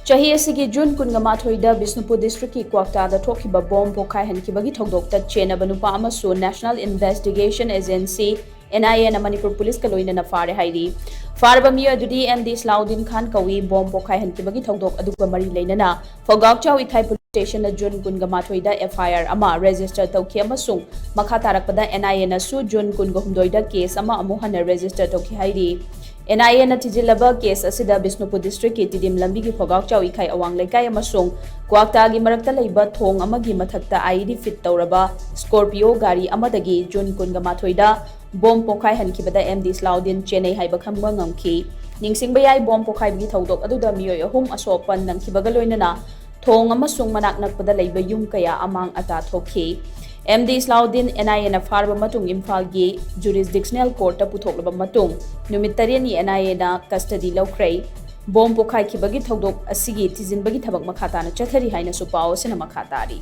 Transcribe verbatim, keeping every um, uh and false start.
ꯆꯍꯤ ꯑꯁꯤꯒꯤ ꯖꯨꯟ ꯀꯨꯟꯒ ꯃꯥꯊꯣꯏꯗ ꯕꯤꯁꯅꯨꯄꯨꯔ ꯗꯤꯁꯇ꯭ꯔꯤꯛꯀꯤ ꯀ꯭ꯋꯥꯛꯇꯥꯗ ꯊꯣꯛꯈꯤꯕ ꯕꯣꯝ ꯄꯣꯈꯥꯏꯍꯟꯈꯤꯕꯒꯤ ꯊꯧꯗꯣꯛꯇ ꯆꯦꯟꯅꯕ ꯅꯨꯄꯥ ꯑꯃꯁꯨ National Investigation Agency, N I A ꯅ ꯃꯅꯤꯄꯨꯔ ꯄꯨꯂꯤꯁꯀ ꯂꯣꯏꯅꯅ ꯐꯥꯔꯦ ꯍꯥꯏꯔꯤ꯫ ꯐꯥꯔꯕ ꯃꯤꯑꯣꯏ ꯑꯗꯨꯗꯤ M D ꯏꯁꯂꯥꯎꯗꯤꯟ ꯈꯥꯟ ꯀꯧꯏ꯫ ꯕꯣꯝ ꯄꯣꯈꯥꯏꯍꯟꯈꯤꯕꯒꯤ ꯊꯧꯗꯣꯛ ꯑꯗꯨꯒ ꯃꯔꯤ ꯂꯩꯅꯅ ꯐꯧꯒꯥꯛꯆꯥꯎ ꯏꯊꯥꯏ ꯄꯨꯂꯤꯁ ꯁ꯭ꯇꯦꯁꯟꯅ ꯖꯨꯟ ꯀꯨꯟꯒ ꯃꯥꯊꯣꯏꯗ F I R ꯑꯃ ꯔꯦꯖꯤꯁꯇꯔ ꯇꯧꯈꯤ ꯑꯃꯁꯨꯡ ꯃꯈꯥ ꯇꯥꯔꯛꯄꯗ N I A ꯅꯁꯨ ꯖꯨꯟ ꯀꯨꯟꯒ ꯍꯨꯝꯗꯣꯏꯗ ꯀꯦꯁ ꯑꯃ ꯑꯃꯨꯛ ꯍꯟꯅ ꯔꯦꯖꯤꯁꯇꯔ ꯇꯧꯈꯤ ꯍꯥꯏꯔꯤ꯫ N I A ꯅ ꯊꯤꯖꯤꯜꯂꯕ ꯀꯦꯁ ꯑꯁꯤꯗ ꯕꯤꯁꯅꯨꯄꯨꯔ ꯗꯤꯁꯇ꯭ꯔꯤꯛꯀꯤ ꯇꯤꯗꯤꯝ ꯂꯝꯕꯤꯒꯤ ꯐꯧꯒꯥꯛꯆꯥꯎ ꯏꯊꯥꯏ ꯑꯋꯥꯡ ꯂꯩꯀꯥꯏ ꯑꯃꯁꯨꯡ ꯀ꯭ꯋꯥꯛꯇꯥꯒꯤ ꯃꯔꯛꯇ ꯂꯩꯕ ꯊꯣꯡ ꯑꯃꯒꯤ ꯃꯊꯛꯇ I E D ꯐꯤꯠ ꯇꯧꯔꯕ Scorpio ꯒꯥꯔꯤ ꯑꯃꯗꯒꯤ ꯖꯨꯟ ꯀꯨꯟꯒ ꯃꯥꯊꯣꯏꯗ ꯕꯣꯝ ꯄꯣꯈꯥꯏꯍꯟꯈꯤꯕꯗ M D ꯏꯁꯂꯥꯎꯗꯤꯟ ꯆꯦꯟꯅꯩ ꯍꯥꯏꯕ ꯈꯪꯕ ꯉꯝꯈꯤ꯫ ꯅꯤꯡꯁꯤꯡꯕ ꯌꯥꯏ, ꯕꯣꯝ ꯄꯣꯈꯥꯏꯕꯒꯤ ꯊꯧꯗꯣꯛ ꯑꯗꯨꯗ ꯃꯤꯑꯣꯏ ꯑꯍꯨꯝ ꯑꯁꯣꯛ ꯑꯄꯟ ꯅꯪꯈꯤꯕꯒ ꯂꯣꯏꯅꯅ ꯊꯣꯡ ꯑꯃꯁꯨꯡ ꯃꯅꯥꯛ ꯅꯛꯄꯗ ꯂꯩꯕ ꯌꯨꯝ ꯀꯌꯥ ꯑꯃꯥꯡ ꯑꯇꯥ ꯊꯣꯛꯈꯤ꯫ M D ꯏꯁꯂꯥꯎꯗꯤꯟ N I A ꯅ ꯐꯥꯔꯕ ꯃꯇꯨꯡ ꯏꯝꯐꯥꯜꯒꯤ ꯖꯨꯔꯤꯁꯗꯤꯛꯁꯅꯦꯜ ꯀꯣꯔꯠꯇ ꯄꯨꯊꯣꯛꯂꯕ ꯃꯇꯨꯡ ꯅꯨꯃꯤꯠ ꯇꯔꯦꯠꯅꯤ N I A ꯅ ꯀꯁꯇꯗꯤ ꯂꯧꯈ꯭ꯔꯦ꯫ ꯕꯣꯝ ꯄꯣꯈꯥꯏꯈꯤꯕꯒꯤ ꯊꯧꯗꯣꯛ ꯑꯁꯤꯒꯤ ꯊꯤꯖꯤꯟꯕꯒꯤ ꯊꯕꯛ ꯃꯈꯥ ꯇꯥꯅ ꯆꯠꯊꯔꯤ ꯍꯥꯏꯅꯁꯨ ꯄꯥꯎ ꯑꯁꯤꯅ ꯃꯈꯥ ꯇꯥꯔꯤ꯫